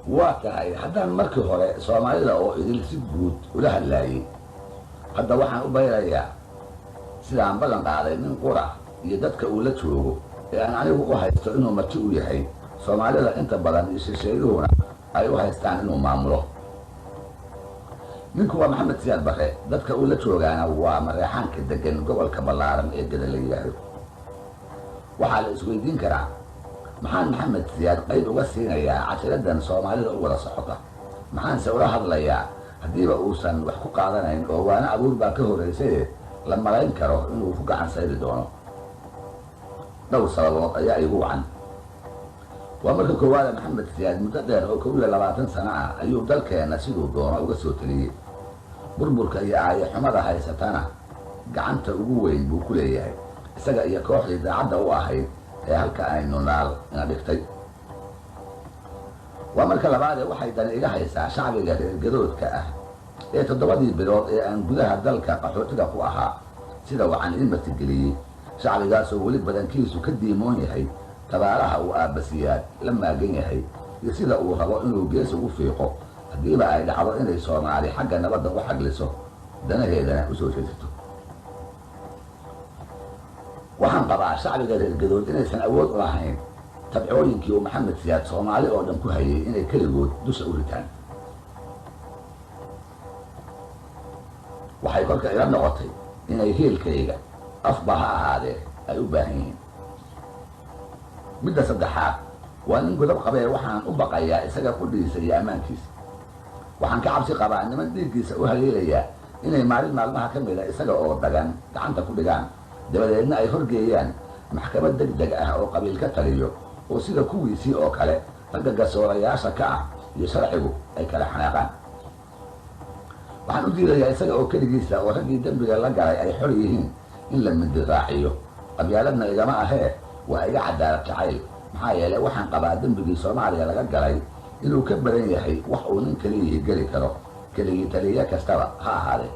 Waa tahay, haddaan markii hore Soomaalida oo idil si guud ula hadlaayey, hadda waxaan u bayrayaa sidaan ballan qaaday nin qura iyo dadka uu la joogo ee aan anigu u haysto inuu marti u yahay, Soomaalida inta badan iyo shisheeyuhuna ay u haystaan inuu maamulo. Ninku waa Maxamed Siyaad Barre, dadka uu la joogaana waa Mareexaanka degan gobolka ballaaran ee Geda la yidhaahdo. Waxaa la isweydiin karaa, maxaan Maxamed Siyaad qayb uga siinayaa cashiradan Soomaalida u wada socota? Maxaanse ula hadlayaa haddiiba uusan wax ku qaadanayn oo waana abuur baa ka horraysaye la malayn karo inuu ku gacan sayri doono? Dhowr sababood ayaa igu wacan. Waa marka koowaada, Maxamed Siyaad muddo dheer oo 21 sano ah ayuu dalkeenna siduu doono uga soo teliyey. Burburka iyo aayaxumada haysatana gacanta ugu weyn buu ku leeyahay, isaga iyo kooxdii daacadda u ahayd ee halka aynu naal ina dhigtay. Waa marka labaadee, waxay dani iga haysaa shacbiga reergadoodka ah ee 7dii bilood ee aan gudaha dalka qaxootiga ku ahaa sida wacan ii martigeliyey, shacbigaasoo weli badankiisu ka diimoon yahay tabaaraha uu Aabbasiyaad la maagan yahay iyo sida uu rabo inuu gees ugu fiiqo haddiiba ay dhacdo inay Soomaali xagga nabadda u xagliso, danaheedana u soo jeesato. Waxaan qabaa shacbiga reergadood inaysan awood u lahayn tabcooyinkii uu Maxamed Siyaad Soomaali oo dhan ku hayay inay keligood dusha u ritaan. Waxay kolka ila noqotay inay hiilkayga, afba ha ahaadee, ay u baahan yihiin. Midda saddexaad, waa nin godob qabee, waxaan u baqayaa isaga qudhiisa iyo ammaankiisa. Waxaan ka cabsi qabaa niman dhiiggiisa u haleelayaa inay maalin maalmaha ka mida isaga oo dagan gacanta ku dhigaan, dabadeedna ay horgeeyaan maxkamad deg deg ah oo qabiil ka taliyo, oo sida kuwiisii oo kale ragga gasoorayaasha ka ah iyo sharcigu ay kala xanaaqaan. Waxaan u diidayaa isaga oo keligiisa oo raggii dembiga la galay ay xor yihiin in la mindi raaciyo. Qabyaaladna igama ahee, waa iga cadaalad jacayl, maxaa yeelay waxaan qabaa dembigii Soomaaliya laga galay inuu ka badan yahay wax uu nin keliyihii geli karo, keligii taliye kastaba ha ahaadee.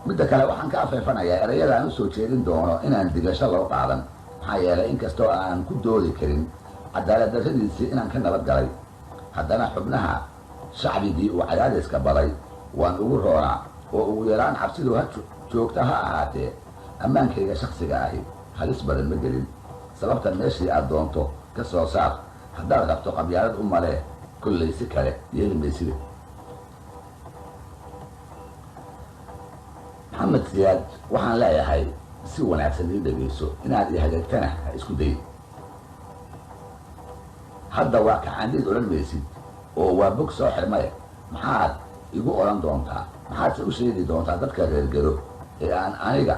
Midda kale, waxaan ka afeefanayaa erayadaan u soo jeedin doono inaan digasho loo qaadan, maxaa yeelay inkastoo aan ku doodi karin cadaalad darradiisii inaan ka nabad galay, haddana xubnaha shacbigii uu cadaadiska baday waan ugu roonaa, oo ugu yaraan cabsidu ha joogta ha ahaatee ammaankayga shaksiga ahi halis badan ma gelin. Sababta meeshii aad doonto ka soo saar, haddaad rabto qabyaalad u malee, kollay si kale yeeli maysida. Maxamed Siyaad waxaan leeyahay, si wanaagsan ii dhegayso, inaad i hagaagtana ha isku dayin. Hadda waa kacaandiid odhan maysid oo waa bog soo xirmaya. Maxaad igu odhan doontaa? Maxaadse u sheegi doontaa dadka reergado ee aan aniga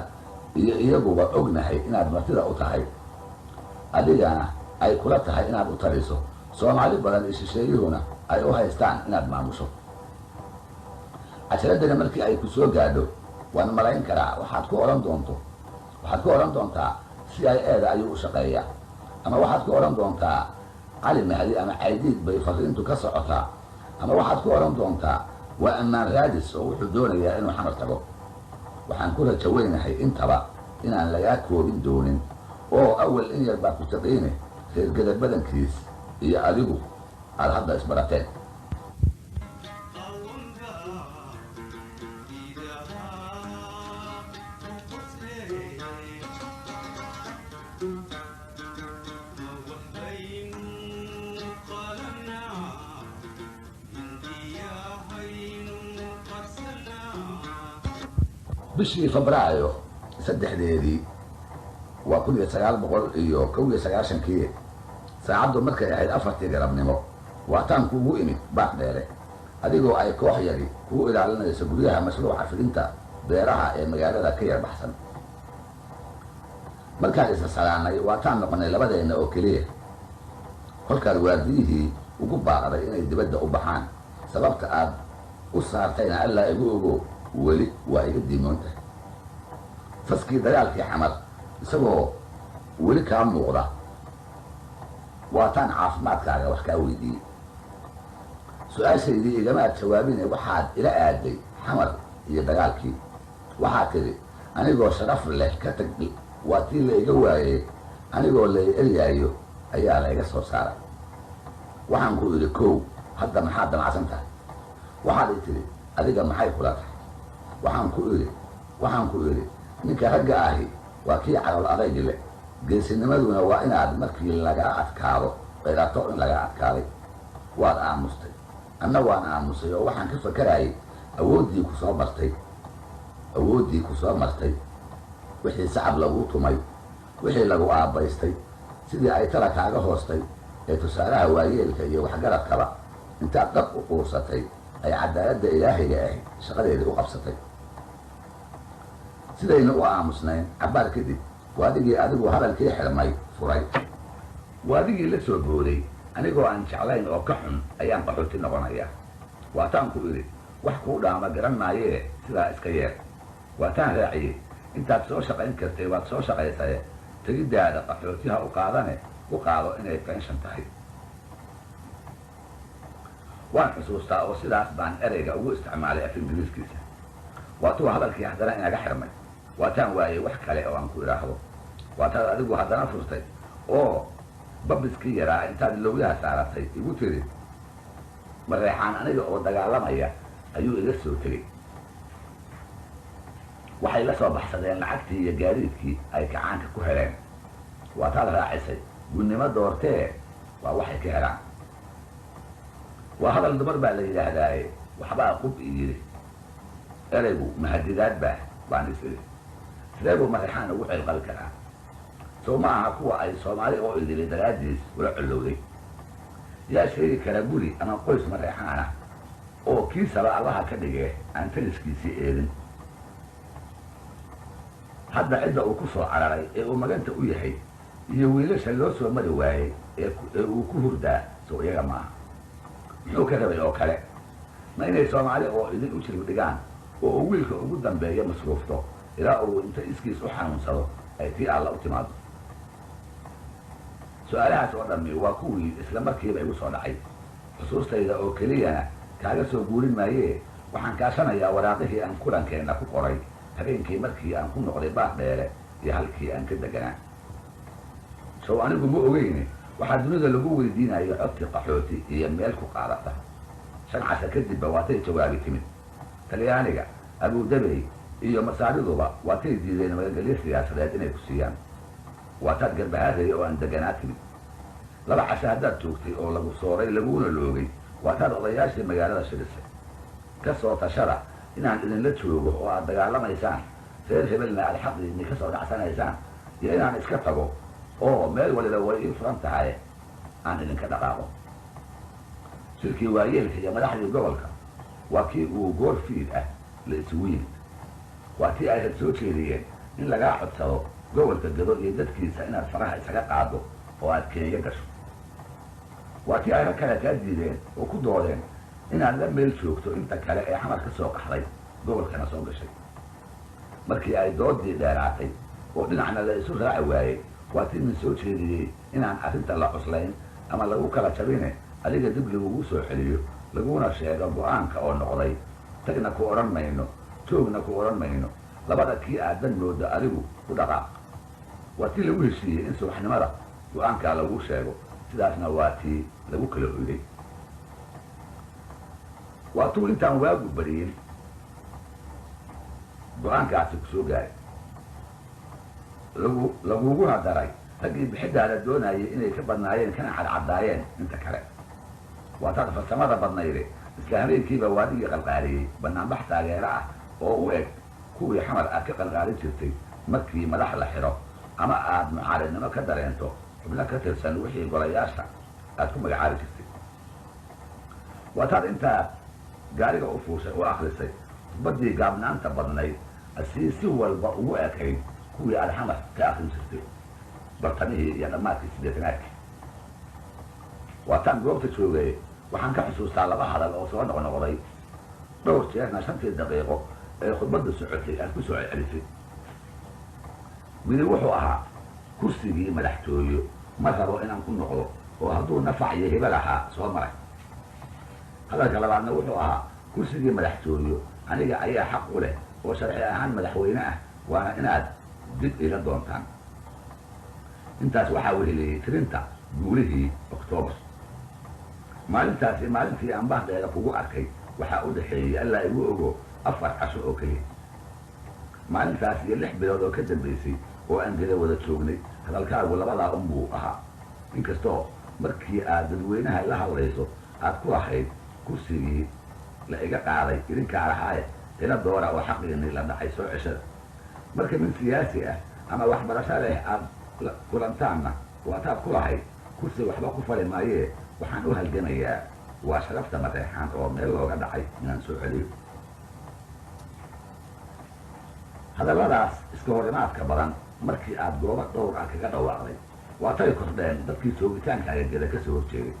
iyo iyaguba ognahay inaad martida u tahay, adigana ay kula tahay inaad u taliso, Soomaali badan iyo shisheeyuhuna ay u haystaan inaad maamusho? Casharadani markii ay ku soo gaadho, waan malayn karaa waxaad ku odhan doonto. Waxaad ku odhan doontaa si ay eeda ayuu u shaqeeyaa, ama waxaad ku odhan doontaa Cali Mahdi ama Caydiid bay fariintu ka socotaa, ama waxaad ku odhan doontaa waa ammaan raadis oo wuxuu doonayaa inuu Xamar tago. Waxaan ku rajo weynahay intaba inaan lagaa koobin doonin, oo awal in yar baa ku taqiine reergada badankiis iyo adigu aada hadda isbarateen. Bishii Febraayo 3deedii, waa 1991kii, saacaddu markay ahayd 4tii galabnimo, waataan kuugu imid Baaq Dheere, adigoo ay koox yari kugu ilaalinayso guryaha mashruuca fidinta beeraha ee magaalada ka yar baxsan. Markaan isa salaanay, waataan noqonay labadeenna oo keliya. Kolkaad waardiyihii ugu baaqday inay dibadda u baxaan, sababta aad u saartayna Allaa igu ogo, weli waa iga diimoon tahay. Faskii dagaalkii Xamar isagoo weli kaa muuqda, waataan caafimaadkaaga wax kaa weydiiyey. Su-aashaydii igamaad jawaabine, waxaad ila aaday Xamar iyo dagaalkii. Waxaad tidhi, anigoo sharaf leh ka tag waa tii la iga waayey, anigoo la eryaayo ayaa la iga soo saaray. Waxaan ku idhi, kow, hadda maxaad damacsan tahay? Waxaad i tidhi, adiga maxay kula tahay? Waxaan ku idhi, ninka ragga ahi waa kii calool adayg leh, geesinimaduna waa inaad markii lagaa adkaado qirato in lagaa adkaaday. Waad aamustay, anna waan aamusay, oo waxaan ka fakarayay awooddii ku soo martay, awooddii ku soo martay, wixii sacab laguu tumay, wixii lagu aabbaystay, sidii ay tala kaaga hoostay ee tusaalaha waayeelka iyo waxgaradkaba intaad dhab u quursatay ay cadaaladda ilaahayga ahi shaqadeedii u qabsatay. Sidaynu u aamusnayn cabbaar kadib, waadigii adigu hadalkii xidhmay furay, waadigii la soo booday, anigoo aan jeclayn oo ka xun ayaan qaxooti noqonaya. Waataan ku idhi, wax kuu dhaama garan maayee, sidaa iska yeel. Waataan raaciyey, intaad soo shaqayn kartay waad soo shaqaysaye, tegiddaada qaxootiha u qaadane, u qaado inay pension tahay. Waan xusuustaa oo sidaas baan ereyga ugu isticmaalay af Ingiriiskiisa. Waatuu hadalkii haddana inaga xirmay. Waataan waayey wax kale oo aan ku idhaahdo. Waataad adigu haddana furtay oo babiskii yaraa intaad lowyaha saaratay igu tiri, Mareexaan aniga oo dagaalamaya ayuu iga soo tegey. Waxay la soo baxsadeen lacagtii iyo gaadiidkii ay kacaanka ku heleen. Waataad raacisay, gunnimo doortee waa waxay ka helaan. Waa hadal dumar baa la yidhaahdaaye, waxbaa qub i yidhi. Ereygu mahadidaad baa baan is idhi. Sidee buu Mareexaan ugu celqabi karaa? Sow ma aha kuwa ay Soomaali oo idili daraaddiis ula collowday? Yaa sheegi kara guri ama qoys Mareexaan ah oo kiisaba Allaha ka dhigee aan taliskiisii eedin? Hadda cidda uu ku soo cararay ee uu maganta u yahay iyo wiilasha loo soo mari waayey ee uu ku hurdaa, sow iyaga maaha? Muxuu ka rabay oo kale? Ma inay Soomaali oo idin u jirib dhigaan oo uu wiilka ugu dambeeya masruufto ilaa uu inta iskiis u xanuunsado ay tii Alla u timaado? Su-aalahaas oo dhammi waa kuwii isla markiiba igu soo dhacay. Xusuustayda oo keliyana kaaga soo guurin maayee, waxaan kaashanayaa waraaqihii aan kulankeenna ku qoray habeenkii markii aan ku noqday Baar Dheere iyo halkii aan ka deganaa. Sow anigu ma ogeyne waxaa dunida lagu weydiinayo codti qaxooti iyo meel ku qaadata. 5 casa kadibba waatay jawaabi timid. Talyaaniga, Abuudabey iyo Masaariduba waatay diideen magangelyo siyaasadeed inay ku siiyaan. Waataad Garbahaarey oo aan deganaa timid. 2 casho haddaad joogtay oo lagu sooray laguna loogay, waataad odayaashii magaalada shirisay, ka soo tashada inaan idinla joogo oo aad dagaalamaysaan, reer hebelna aad xaqiinni ka soo dhacsanaysaan, iyo inaan iska tago oo meel waliba way ii furan tahay aan idinka dhaqaaqo. Shirkii waayeelka iyo madaxdii gobolka waa kii uu goor fiid ah la isugu yimid. Waa tii ay had soo jeediyeen in lagaa codsado gobolka Gado iyo dadkiisa inaad faraha isaga qaado oo aad Kenya gasho. Waa tii ay rag kale kaa diideen oo ku doodeen inaad la meel joogto inta kale ee Xamar ka soo qaxday, gobolkana soo gashay. Markii ay doodii dheeraatay oo dhinacna la isu raaci waayey, waa tii min soo jeediyey inaan arrinta la cuslayn ama lagu kala jabine, adiga dib lagugu soo celiyo, laguna sheego go-aanka oo noqday, tagna ku odhan mayno, joogna ku odhan mayno, labada kii aadan moodo adigu ku dhaqaaq. Waa tii lagu heshiiyey in subaxnimada go-aankaa lagu sheego. Sidaasna waa tii lagu kala hoyday. Waa tuu intaan waagu bariyin go-aankaasi ku soo gaaray, lagu laguguna daray raggii bixidaada doonayay inay ka badnaayeen kana cadcaddaayeen inta kale. Waataad farsamada badnayde isla habeenkiiba waadigii qalqaaliyey banaanbax taageero ah oo u eg kuwii Xamar aad ka qalqaalin jirtay markii madax la xidho ama aad mucaaridnimo ka dareento xubno ka tirsan wixii golayaasha aad ku magacaabi jirtay. Waataad intaad gaariga u fuushay oo akhrisay khudbaddii gaabnaanta badnayd asii si walba ugu ekayd kuwii aad Xamar ka akrin jirtay bartamihii iyo dhammaadkii siddeetanaadkii. Waataan goobta joogay waxaan ka xusuustaa laba hadal oo soo noqnoqday dhowr jeerna 5-tii daqiiqo ee khudbadda socotay aad ku soo celcelisay. Midi wuxuu ahaa, kursigii madaxtooyo ma rabo inaan ku noqdo oo hadduu nafac iyo hibo lahaa soo maray. Hadalka labaadna wuxuu ahaa, kursigii madaxtooyo aniga ayaa xaq u leh oo sharci ahaan madaxweyne ah, waana inaad dib ila doontaan. Intaas waxaa weheliyey tirinta guulihii Oktoobar. Maalintaasi maalintii aan Baardheere kugu arkay waxaa u dhexeeyey, Allaa igu ogo, 4 casho oo keliya. Maalintaas iyo 6 bilood oo ka dambaysay oo aan Geda wada joognay, hadalkaagu labadaa unbuu ahaa, inkastoo markii aad dadweynaha la hadlayso aad ku lahayd kursigii la iga qaaday idinkaa lahaaye, ila doora oo xaqiinii la dhacay soo ceshada. Marka nin siyaasi ah ama waxbarasho leh aad kulantaanna, waataad ku lahayd kursi waxba ku fali maayee, waxaan u halgamayaa waa sharafta Mareexaan oo meel looga dhacay inaan soo celiyo. Hadalladaas iska horimaadka badan markii aad goobo dhowr ah kaga dhawaaqday, waatay kordheen dadkii joogitaankaaga Geda ka soo horjeeday.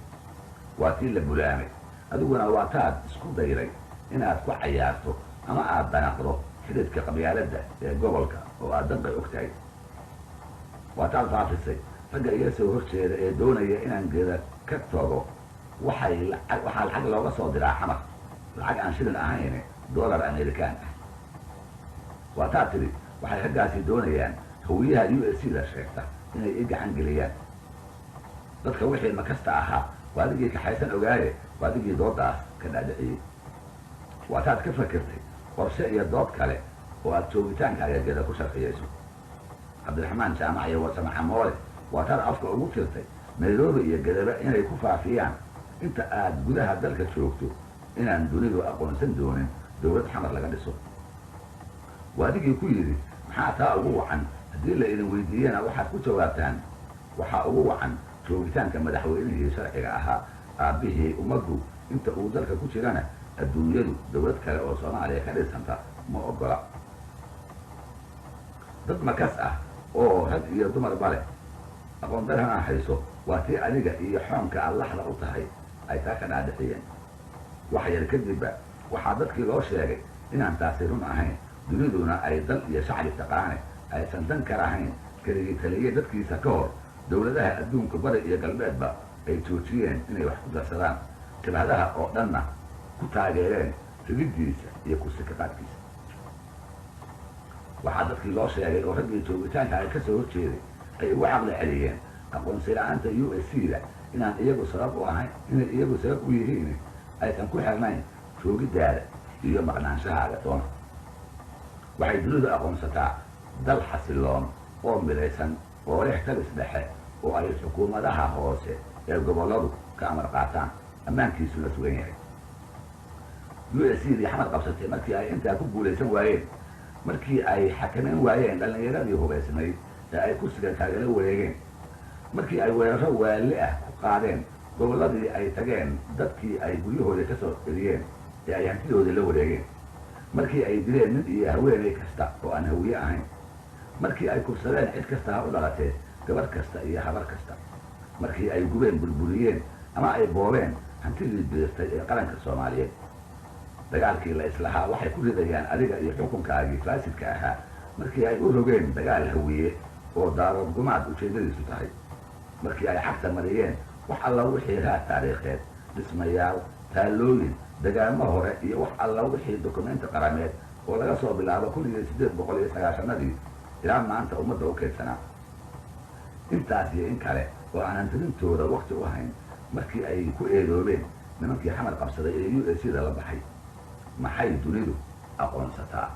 Waa tii la bulaamay, adiguna waataad isku dayray inaad ku cayaarto ama aad danaqdo xididka qabyaaladda ee gobolka oo aad danqay og tahay. Waataad faafisay ragga iga soo horjeeda ee doonaya inaan Geda ka tago waxay waxaa lacag looga soo diraa Xamar, lacag aan shilin ahayne, dollar Amerikaan ah. Waataad tidhi waxay raggaasi doonayaan hawiyaha USC da sheegta inay i gacan geliyaan. Dadka wixii makasta ahaa waadigii kaxaysan ogaaye, waadigii doodaas ka dhaadhiciyey. Waataad ka fakirtay qorshe iyo dood kale oo aad joogitaankaaga Geda ku sharciyayso. Cabdiraxmaan Jaamac iyo Warsame Camoole waataad afka ugu tirtay Nairobi iyo Gedaba inay ku faafiyaan inta aad gudaha dalka joogto inaan dunidu aqoonsan doonin dowlad Xamar laga dhiso. Waadigii ku yidhi maxaa taa ugu wacan? Haddii la idin weydiiyana waxaad ku jawaabtaan waxaa ugu wacan joogitaanka madaxweynihii sharciga ahaa, aabbihii ummaddu, inta uu dalka ku jirana adduunyadu dowlad kale oo Soomaaliya ka dhisanta ma oggola. Dad makas ah oo rag iyo dumarba leh, aqoon darhana hayso, waa tii adiga iyo xoonka aad laxda u tahay ay taa ka dhaadhiciyeen. Wax yar kadibba waxaa dadkii loo sheegay inaan taasi run ahayn, duniduna ay dal iyo shacbi taqaane aysan dan ka lahayn keligii taliye dadkiisa ka hor dowladaha adduunka bari iyo galbeedba ay joojiyeen inay wax ku darsadaan, jabhadaha oo dhanna ku taageereen rigidiisa iyo kursi ka qaadkiisa. Waxaa dadkii loo sheegay oo raggii joogitaanka ay ka soo horjeeday ay ugu caqli celiyeen aqoonsi la-aanta USC da inaan iyagu sabab u ahayn, inay iyagu sabab u yihiin, aysan ku xirnayn joogiddaada iyo maqnaanshahaaga toona. Waxay dunidu aqoonsataa dal xasiloon oo midaysan oo leh talis dhexe oo ay xukuumadaha hoose ee gobolladu ka amar qaataan, ammaankiisuna sugan yahay. USC dii Xamar qabsatay markii ay intaa ku guulaysan waayeen, markii ay xakamayn waayeen dhallinyaradii hubaysnayd ee ay kursiga kaagala wareegeen, markii ay weeraro waali ah ku qaadeen gobolladii ay tageen dadkii ay guryahoodii ka soo eriyeen ee ay hantidoodii la wareegeen, markii ay dileen nin iyo haweeney kasta oo aan hawiye ahayn, markii ay kursadeen cid kasta ha u dhalatee gabarh kasta iyo habar kasta, markii ay gubeen, burburiyeen ama ay boobeen hantidii biirtay ee qaranka Soomaaliyeed, dagaalkii la islahaa waxay ku ridayaan adiga iyo xukunkaagii faasidka ahaa markii ay u rogeen dagaal hawiye oo Daarood gumaad ujeeddadiisu tahay, markii ay xagta mariyeen wax alla wixii raad taariikheed, dhismayaal, taallooyin, dagaamo hore iyo wax alla wixii dukumenti qarameed oo laga soo bilaabo 1890-adii ilaa maanta ummadda u kaydsanaa, intaas iyo in kale oo aanan tirintooda wakti u hayn, markii ay ku eedoobeen nimankii Xamar qabsaday ee USC da la baxay, maxay dunidu aqoonsataa?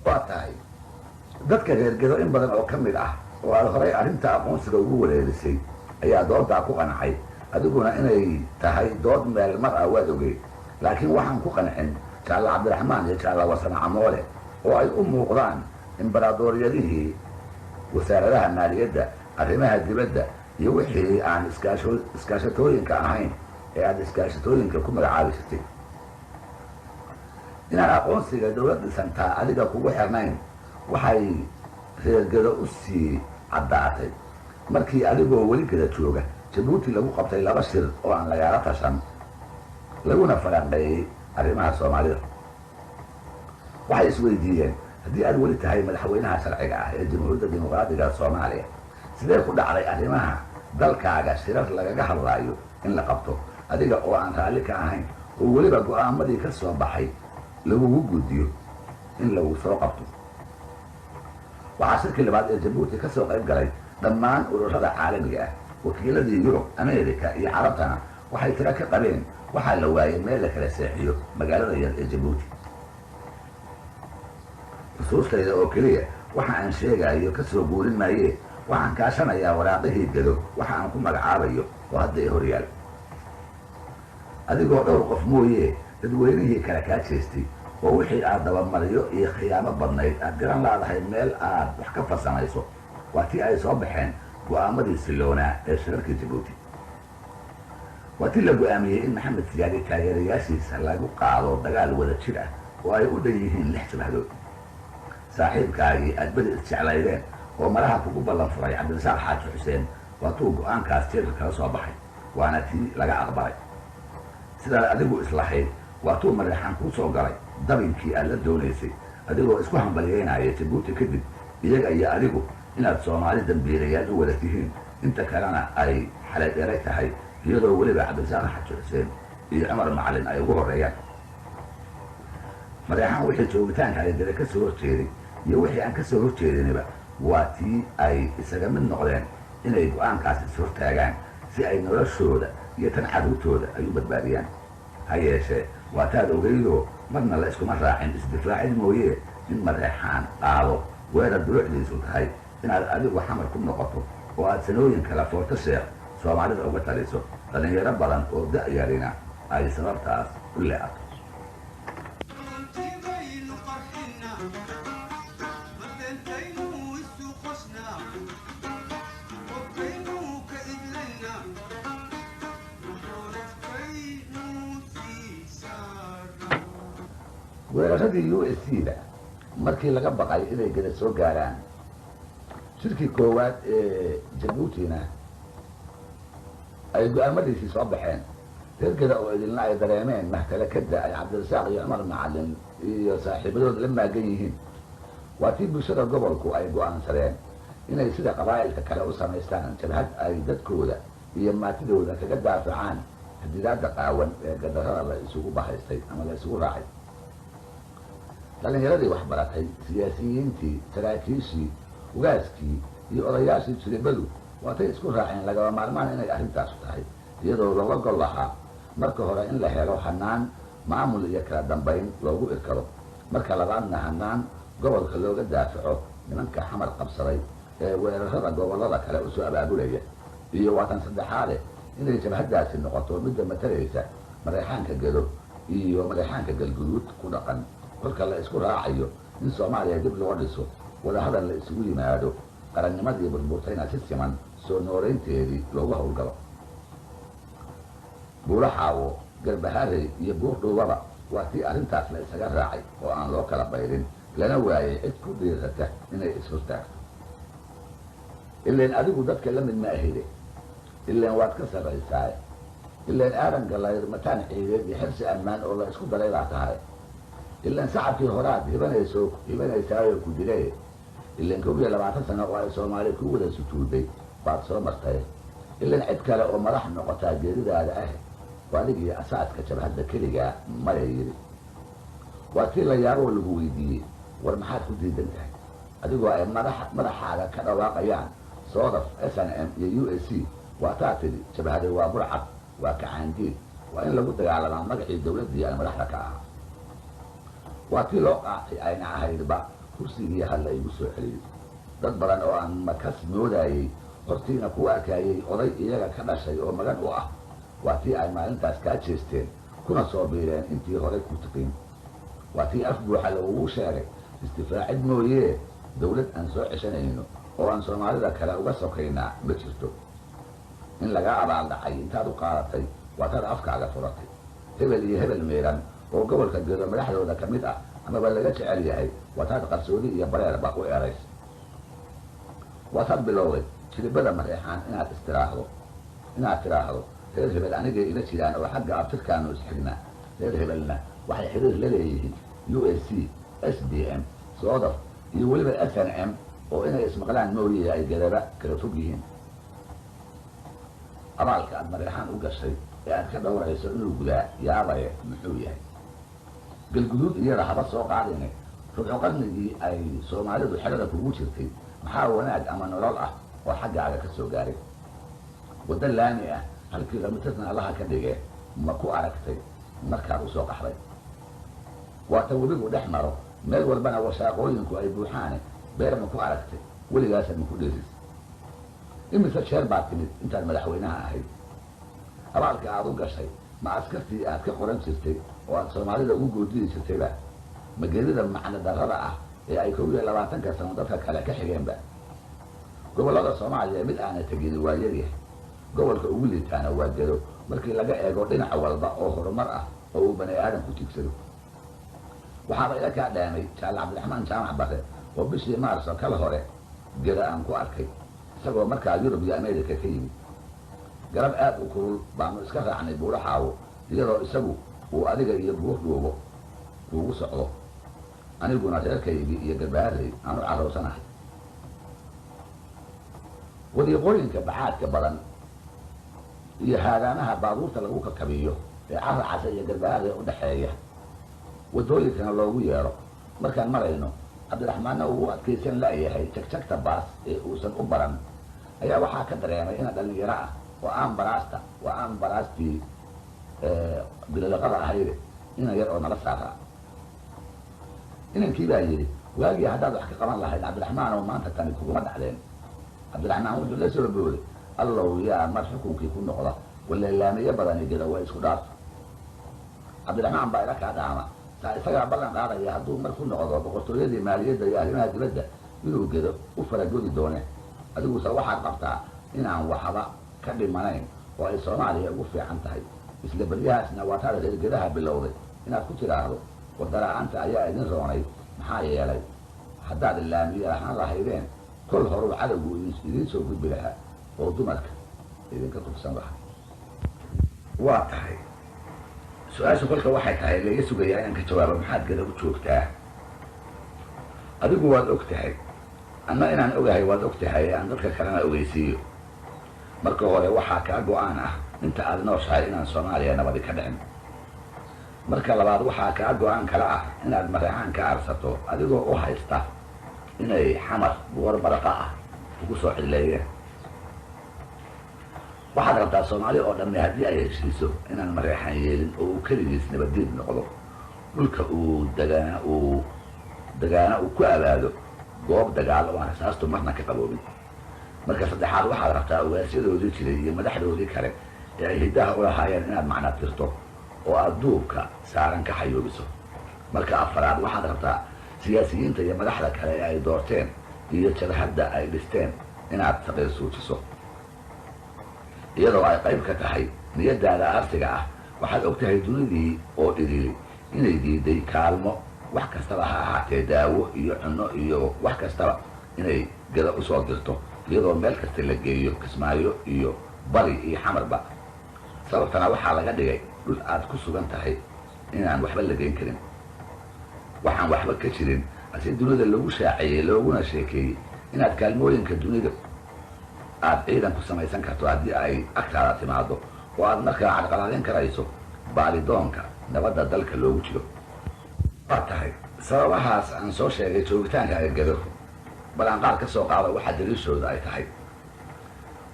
Waa tahay dadka reer Gedo in badan oo ka mid ah oo aad horay arrinta aqoonsiga ugu wareerisay ayaa doodaa ku qancay, adiguna inay tahay dood meel mar ah waad ogeyd. Laakiin waxaan ku qancin Jaalla Cabdiraxmaan iyo Jaalla Warsame Camoole oo ay u muuqdaan imbaraadooryadihii wasaaradaha maaliyadda, arrimaha dibadda iyo wixii aan iskaashatooyinka ahayn ee aada iskaashatooyinka ku magacaabi jirtay. Inaan aqoonsiga dowlad dhisantaa adiga kugu xirnayn waxay Reer Gedo u sii caddaatay markii adigoo weli geda jooga Jabuuti lagu qabtay 2 shir oo aan lagaala tashan, laguna falanqeeyey arrimaha Soomaalida. Waxay isweydiiyeen haddii aad weli tahay madaxweynaha sharciga ah ee Jamhuuriyadda Dimuqraadiga Soomaaliya, sidee ku dhacday arrimaha dalkaaga shirar lagaga hadlaayo in la qabto adiga oo aan raalli ka ahayn, oo weliba go'aamadii ka soo baxay lagugu guddiyo in lagu soo qabto? Waxaa shirkii labaad ee Jabuuti ka soo qayb galay dhammaan ururada caalamiga ah, wakiiladii Yurub, America iyo Carabtana waxay tiro ka qabeen waxaa la waayay meel la kala seexiyo magaalada yar ee Jabuuti. Xusuustayda oo keliya waxa aan sheegayo ka soo guurin maayee, waxaan kaashanayaa waraaqihii Gedo waxa aan ku magacaabayo oo hadda i horyaal. Adigoo dhowr qof mooyee dadweynihii kale kaa jeestay, oo wixii aad dabamaryo iyo khiyaamo badnayd aad garan laadahay meel aad wax ka farsamayso, waa tii ay soo baxeen go'aamadii siloonaa ee shirarkii Jabuuti. Waa tii la go'aamiyey in Maxamed Siyaadi taageerayaashiisa lagu qaado dagaal wada jir ah oo ay u dhan yihiin 6 jabhadood. Saaxiibkaagii aad beri isjeclaydeen oo maraha kugu ballan furay, Cabdirasaaq Xaaji Xuseen, waa tuu go'aankaas jeerka kala soo baxay, waana tii laga aqbalay. Sidaad adigu islahayd waa tuu Mareexaan kuu soo galay dabinkii aad la doonaysay, adigoo isku hambalyeynaya Jabuuti kadib iyaga iyo adigu inaad Soomaali dambiilayaal u wada tihiin, inta kalena ay xalay dheeray tahay, iyadoo weliba Cabdirasaaq Xaaji Xuseen iyo Cumar Macalin ay ugu horreeyaan. Mareexaan wixii joogitaanka ay dare ka soo horjeeday iyo wixii aan ka soo horjeediniba waa tii ay isaga mid noqdeen inay go'aankaas is-hortaagaan si ay noloshooda iyo tan carruurtooda ay u badbaadiyaan. Ha yeeshee waa taad ogeydoo marna la iskuma raacin isdifaacid mooyee in Mareexaan qaado weerar duruucdiisu tahay inaad adigu xamar ku noqoto oo aad sanooyin kala Foorto Sheekh Soomaalida uga taliso, dhallinyaro badan oo da'yarina ay sababtaas u leecato. Weeraradii U S C da markii laga baqay inay geda soo gaaraan, shirkii koowaad ee Jabuutina ay go'aamadiisii soo baxeen, reer Geda oo idilna ay dareemeen mahtalakada ay Cabdirasaaq iyo Cumar Macalin iyo saaxiibadood la maagan yihiin, waa tii bulshada gobolku ay go'aansadeen inay sida qabaa'ilka kale u samaystaan jabhad ay dadkooda iyo maatidooda kaga daafacaan hadidaadda qaawan ee gadarrada la isugu bahaystay ama la isugu raacay. Dhallinyaradii waxbaratay, siyaasiyiintii, saraakiishii, ugaaskii iyo odayaashii jiribadu waatay isku raaceen lagaba maarmaan inay arrintaasu tahay, iyadoo looga gol lahaa marka hore in la helo hannaan maamul iyo kala dambayn loogu irkado, marka labaadna hannaan gobolka looga daafaco nimanka xamar qabsaday ee weerarada gobollada kale usoo abaabulaya, iyo waatan saddexaade inay jabhaddaasi noqoto midda matalaysa Mareexaanka Gedo iyo Mareexaanka Galguduud ku dhaqan kolka la isku raacayo in Soomaaliya dib loo dhiso, wadahadal la isugu yimaado, qarannimadii burburtayna si siman soo nooraynteedii loogu howlgalo. Buulo Xaawo, Garbaharey iyo Buur Dhuubaba waa tii arrintaas la isaga raacay oo aan loo kala bayrin, lana waayay cid ku dhiirata inay ishortaagto. Ileen adigu dadka la mid ma ahide, ileen waad ka sarraysaaye, ileen aadan gallayr mataan ciideed iyo xirsi ammaan oo la isku daray baa tahay, ileen sacabkii horaad hibanayso hibanaysaayoo ku dilaye, ileen 21 sano oo ay Soomaali ku wada sujuuday baad soo martay, ileen cid kale oo madax noqotaa geeridaada ah, waadigii asaaska jabhadda keligaa maya yidhi. Waa tii la yaaboo lagu weydiiyey, war maxaad ku diidan tahay adigoo ay madaxaaga ka dhawaaqayaan Soodaf, S N M iyo U S C? Waa taa tidhi jabhade waa burcad, waa kacaandiid, waa in lagu dagaalamaa magacii dawladdii aan madaxda ka ahaa. Waa tii loo qaatay ayna ahaydba kursigii ha la igu soo celiyey. Dad badan oo aan makas moodayey hortiina ku arkayey oday iyaga ka dhashay oo magan u ah, waa tii ay maalintaas kaa jeesteen kuna soo biireen intii horay ku tiqiin. Waa tii af buuxa lagugu sheegay istifaacid mooyee dawlad aan soo ceshanayno oo aan Soomaalida kale uga sokaynaa ma jirto. In laga abaaldhacay intaad u qaadatay waa taad afkaaga furatay. Hebel iyo hebel miiran oo gobolka Gedo madaxdooda ka mid ah amaba laga jecel yahay waa taad qarsoodi iyo bareerba u erays. Waataad bilowday jilibada Mareexaan inaad istiraahdo, inaad tidhaahdo reer hebel anigay ila jiraan oo xagga abtirkaanu isxignaa, reer hebelna waxay xiriir la leeyihiin USC, SDM, Soodaf iyo weliba SNM, oo inay ismaqlaan mooye ay gadaba kala fog yihiin. Abaalka aad Mareexaan u gashay ee aad ka dhowrayso inuu gudaa yaabaye muxuu yahay? Galguduud iyada haba soo qaadine, rubco qarnigii ay Soomaalidu xerada kugu jirtay maxaa wanaag ama nolol ah oo xaggaaga ka soo gaaray? Waddo laami ah hal kilomitirna Allaha ka dhige ma ku aragtay markaad u soo qaxday? Waata webigu dhex maro, meel walbana washaaqooyinku ay buuxaane, beer ma ku aragtay? Weligaasa ma ku dheeris? Imise jeer baad timid intaad madaxweynaha ahayd? Abaalka aad u gashay ma askartii aad ka qoran jirtay oo aad Soomaalida ugu goodiyi jirtayba? Ma geerida macno darrada ah ee ay 21-ka sano dadka kale ka xigeenba? Gobollada Soomaaliya mid aana tegini waa yaryahay. Gobolka ugu liitaana waa Gedo markii laga eego dhinac walba oo horumar ah oo uu bani aadamku tiigsado. Waxaaba ila kaa dhaamay Jaale Cabdiraxmaan Jaamac Bare oo bishii Maarso kala hore Gedo aan ku arkay, isagoo markaa Yurub iyo America ka yimid. Garab aad u kulul baanu iska raacnay Buuraxaawo, iyadoo isagu uu adiga iyo Buur Dhuubo kuugu socdo, aniguna reerkaygii iyo Garbaarey aan u carowsanahay. Wadiiqooyinka bacaadka badan iyo haadaanaha baabuurta lagu kakabiyo ee Cara Case iyo Garbaarey u dhexeeya, waddooyinkana loogu yeedho, markaan marayno, Cabdiraxmaanna uu u adkaysan la'yahay jagjagta baas ee uusan u baran, ayaa waxaa ka dareemay ina dhallinyaro ah oo aan baraasta waa aan baraastii bililiqada ahayde ina yar oo nala saaraa. Inankii baa yidhi, waagii haddaad wax ka qaban lahayd Cabdiraxmaan oo maanta tani kuguma dhacdeen. Cabdiraxmaan wuxuu la soo booday, allow yaa mar xukunkii ku noqda, waleelaamiyo badani Geda waa isku dhaaf. Cabdiraxmaan baa ila kaa dhaama saa, isagaa ballan qaadaya hadduu mar ku noqdo boqortooyadii maaliyadda iyo arrimaha dibadda inuu Gedo u faragodi doone. Adiguse waxaad qabtaa inaan waxba ka dhimanayn oo ay Soomaaliya ugu fiican tahay. Isla beryahaasna waataad reergedaha bilowday inaad ku tidhaahdo wadala-aanta ayaa idin roonay, maxaa yeelay haddaad laamiye ahaan lahaydeen kol horuu cadowgu idiin soo gudbi lahaa oo dumarka idinka kufsan lahaa. Waa tahay su-aashu kolka waxay tahay laga sugayaa inaan ka jawaabo, maxaad Geda u joogtaa? Adigu waad og tahay, anna inaan ogahay waad og tahay, aan dadka kalena ogeysiiyo. Marka hore waxaa kaa go-aan ah inta aad nooshahay inaan Soomaaliya nabadi ka dhicin. Marka labaad waxaa kaa go-aan kale ah inaad Mareexaan ka aarsato, adigoo u haysta inay Xamar buur maraqa ah ugu soo cidleeyeen. Waxaad rabtaa Soomaali oo dhammi haddii ay heshiiso inaan Mareexaan yeelin oo uu keligiis nabaddiid noqdo, dhulka uu degaana uu degaana uu ku abaado goob dagaal oo aan rasaastu marna ka qaboobin. Marka saddexaad waxaad rabtaa ugaasyadoodii jiray iyo madaxdoodii kale ee ay hiddaha u lahaayeen inaad macna tirto oo aad duubka saaran ka xayuubiso. Marka afaraad waxaad rabtaa siyaasiyiinta iyo madaxda kale ee ay doorteen iyo jabhadda ay dhisteen inaad saqiir suujiso, iyadoo ay qayb ka tahay niyadaada aarsiga ah. Waxaad og tahay dunidii oo dhidili inay diiday kaalmo wax kastaba ha ahaatee, daawo iyo cunno iyo wax kastaba, inay Gada usoo dirto, iyadoo meel kasta la geeyo, Kismaayo iyo Bari iyo Xamarba. Sababtana waxaa laga dhigay dhul aad ku sugan tahay inaan waxba la geyn karin. Waxaan waxba ka jirin ase dunida lagu shaaciyey looguna sheekeeyey inaad kaalmooyinka dunida aad ciidan ku samaysan karto haddii ay agtaada timaado, oo aad markaa carqaladeyn karayso baalidoonka nabadda dalka loogu jiro. Waa tahay sababahaas aan soo sheegay joogitaanka Gado. Bal aan qaar ka soo qaado waxaa daliishooda ay tahay.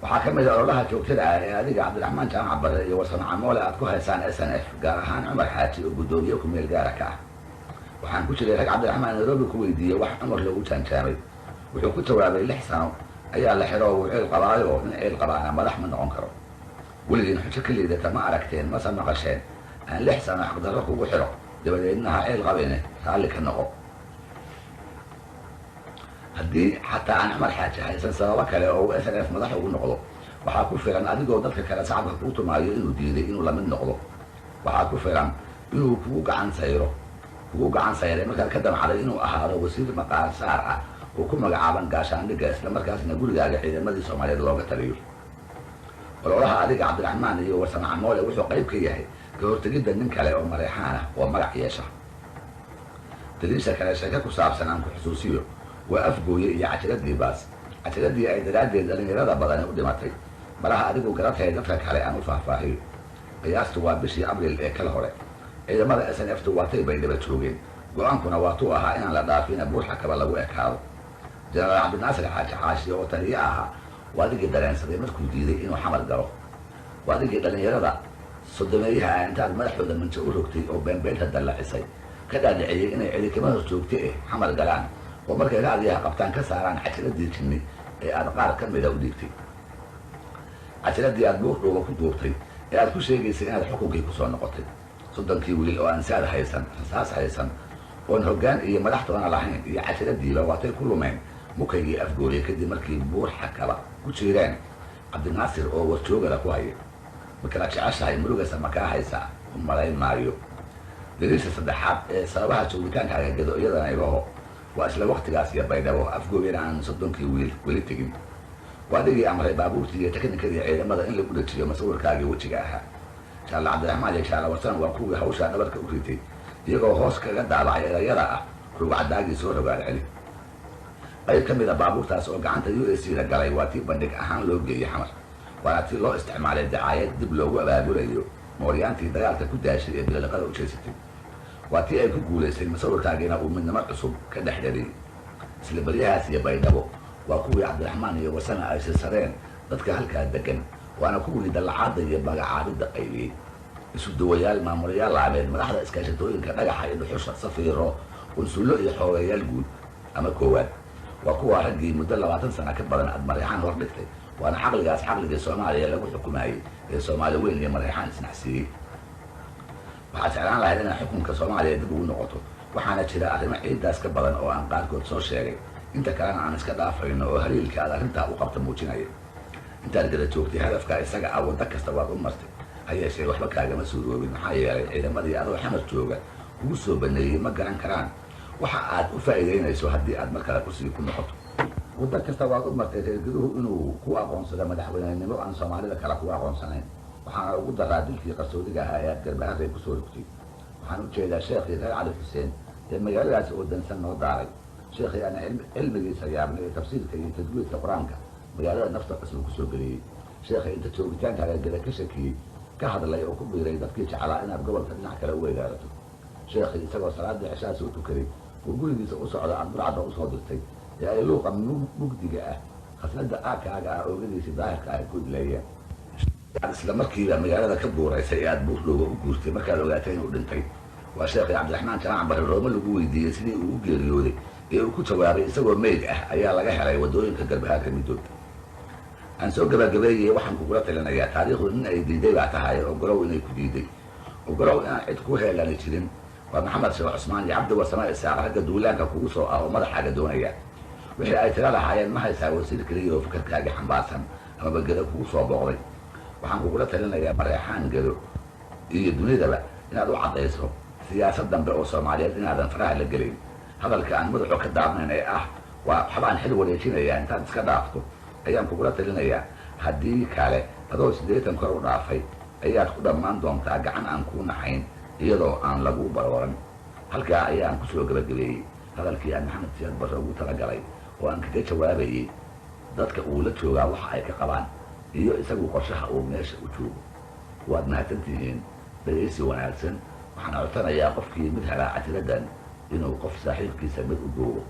Waxaa ka mid a ololaha joogtada ah ee adiga Cabdiraxmaan Jaamac Bare iyo Warsame Camoole aad ku haysaan SNF, gaar ahaan Cumar Xaaji oo guddoomiye ku-meel gaara ka ah. Waxaan ku jiray rag Cabdiraxmaan Nairobi ku weydiiyey wax Cumar loogu jaanjaamay. Wuxuu ku jawaabay, 6 sano ayaa la xiro, wuu ciil qabaayo, nin ciil qabaana madax ma noqon karo. Weligiin xujo ka liidata ma aragteen mase maqasheen? Aan 6 sano xaqdarro kugu xiro, dabadeedna ha ciil qabine raalli ka noqo. Haddii xataa aan Cumar Xaaji haysan sababo kale oo uu SNF madax ugu noqdo, waxaa ku filan adigoo dadka kale sacabka kuu tumaayo inuu diiday inuu lamid noqdo. Waxaa ku filan inuu kugu gacan sayro, kugu gacan sayray markaad ka damcday inuu ahaado wasiir maqaar saar ah oo ku magacaaban gaashaandhigga, islamarkaasna gurigaaga ciidamadii Soomaaliyeed looga taliyo. Ololaha adiga, Cabdiraxmaan iyo Warsame Camoole wuxuu qayb ka yahay ka hortegidda nin kale oo Mareexaan ah oo magac yeesha. Daliisha kale sheeke ku saabsan aan ku xusuusiyo waa Afgooye iyo cajiradii baas, cajiradii ay daraaddeed dhallinyarada badani u dhimatay. Malaha adigu garatahay, dadka kale aan u faahfaahiyo. Qiyaastu waa bishii Abriil ee kala hore. Ciidamada SNF tu waatay bay dhaba joogeen, go-aankuna waatuu ahaa inaan la dhaafina Buurxakaba lagu ekaado. Jenaraal Cabdinaasir Xaaji Xaashi oo taliye ahaa waa adigii dareensaday markuu diiday inuu Xamar galo. Waa adigii dhallinyarada sodomeeyaha ah intaad madaxooda manjo u rogtay oo beenbeenta dallacisay ka dhaadhiciyey inay cidi kama hor joogta eh Xamar galaan oo markay raadiyaha qabtaan ka saaraan cajiradii jinni ee aad qaar ka mida u dhiigtay, cajiradii aad Buurdhuuba ku duubtay ee aad ku sheegaysay inaad xukunkii kusoo noqotay. 30kii wiil oo aan saad haysan, rasaas haysan, oon hoggaan iyo madaxtoona lahayn iyo cajiradiiba waatay ku lumeen mukaygii Afgooye kadib markii Buurxakaba ku jiireen Cabdinaasir oo warjoogala ku haya. Ma kala jeceshahay? Murugasa ma kaa haysaa? U malayn maayo. Daliisha saddexaad ee sababaha joogitaankaaga Gedo iyadana igaho. Waa isla waktigaas iyo Baydhabo, Afgooyana aan 30kii wiil weli tegin. Waa adigii amray baabuurtii iyo teknikadii ciidamada in lagu dhajiyo masawirkaagii wejiga ahaa. Jaalla Cabdiraxmaan iyo Jaalla Warsan waa kuwii hawshaa dhabarka u ritay, iyagoo hoos kaga daabacay erayada ah "Rugcadaagii soo rogaal celi". Qayb ka mid a baabuurtaas oo gacanta USC la galay waa tii bandhig ahaan loo geeyey Xamar, waana tii loo isticmaalay dacaayad dib loogu abaabulayo mooryaantii dagaalka ku daashay ee bilaliqada u jeesatay. Waa tii ay ku guulaystay, masawirkaagiina uu midnimo cusub ka dhex dhaliyey. Isla baryahaas iyo Baydhabo waa kuwii Cabdiraxmaan iyo Warsame ay sirsadeen dadka halkaa degan, waana kuwii dallacaadda iyo magacaabidda qaybiyey: isu duwayaal, maamulayaal laabeed, madaxda iskaashatooyinka dhagaxa iyo dhuxusha, safiiro, qunsullo iyo xoogayaal guud ama koowaad. Waa kuwa raggii muddo 20 sana ka badan aad Mareexaan hor dhigtay, waana caqligaas caqligii Soomaaliya lagu xukumayey ee Soomaali weyn iyo Mareexaan isnacsiiyey. Waxaad jeclaan lahayd inaad xukunka Soomaaliya dib ugu noqoto, waxaana jira arrimo ciiddaas ka badan oo aan qaarkood soo sheegay, inta kalena aan iska dhaafayno, oo haliilka aad arrintaa u qabta muujinaya. Intaad gada joogtay hadafka isaga ah waddo kasta waad u martay, ha yeeshee waxba kaagama suuroobin, maxaa yeelay ciidamadii adoo Xamar jooga kugu soo baneeyey ma garan karaan waxa aad u faa'iidaynayso haddii aad mar kale kursigii ku noqoto. Waddo kasta waad u martay reerguduhu inuu ku aqoonsado madaxweynenimo aan Soomaalida kale ku aqoonsanayn, waxaana ugu daraa dilkii qarsoodiga ahaa ee aad Garbaharey kusoo rogtay. Waxaan u jeedaa sheekhii reer Cali Xuseen ee magaaladaasi oo dansan noo daaray, sheekhii aan cilmigiisa yaabnay ee tafsiirka iyo tajwiidka Qur-aanka magaalada nafta cusub kusoo geliyey, sheekhii inta joogitaankaaga Geda ka shakiyey ka hadlay oo ku biiray dadkii jeclaa inaad gobolka dhinac kale u weegaarato, sheekhii isagoo salaadii ceshaa soo tukaday oo gurigiisa u socda aad burcadda usoo dirtay ee ay luuqa mugdiga ah khasnada aakaaga ah oogadiisii daahirka ah ku idleeyeen. Aad isla markiiba magaalada ka buuraysay ee aad Buurdhooga u guurtay markaad ogaatay inuu dhintay. Waa sheekhii Cabdiraxmaan Jamac Barre Roome lagu weydiiyey sidii uu u geeriyooday ee uu ku jawaabay "Isagoo meyd ah ayaa laga helay waddooyinka Garbahaarka middood". Aan soo gabagabeeyey, waxaan kugula talinayaa: taariikhdu nin ay diiday baa tahay, ogolow inay ku diiday, ogolow inaan cid ku heelani jirin. Waa Maxamed Sheekh Cusmaan iyo Cabdi Warsame Isaaq ragga duulaanka kugu soo ah oo madaxaaga doonaya. Wixii ay tira lahaayeen ma haysaa wasiir keliya oo fikirkaagii xambaarsan amaba Gedo kugu soo booqday? Waxaan kugula talinayaa Mareexaan Gedo iyo dunidaba inaad u caddayso siyaasad dambe oo Soomaaliyeed inaadan faraha la gelayn. Hadalka aan madaxu ka daabnayn ee ah "Waa waxbaan xil wareejinayaa" intaad iska dhaafto ayaan kugula talinayaa. Haddii kale adoo 80 kor u dhaafay ayaad ku dhammaan doontaa gacan aan kuu naxayn iyadoo aan lagu barooran. Halkaa ayaan kusoo gabagabeeyey hadalkii aan Maxamed Siyaad Barre ugu talagalay oo aan kaga jawaabayey dadka uu la joogaa waxa ay ka qabaan iyo isagu qorshaha uu meesha u joogo. Waad mahadsantihiin, dhegaysi wanaagsan. Waxaan codsanayaa qofkii mid helaa cajiradan inuu qof saaxiibkiisa mid u duubo.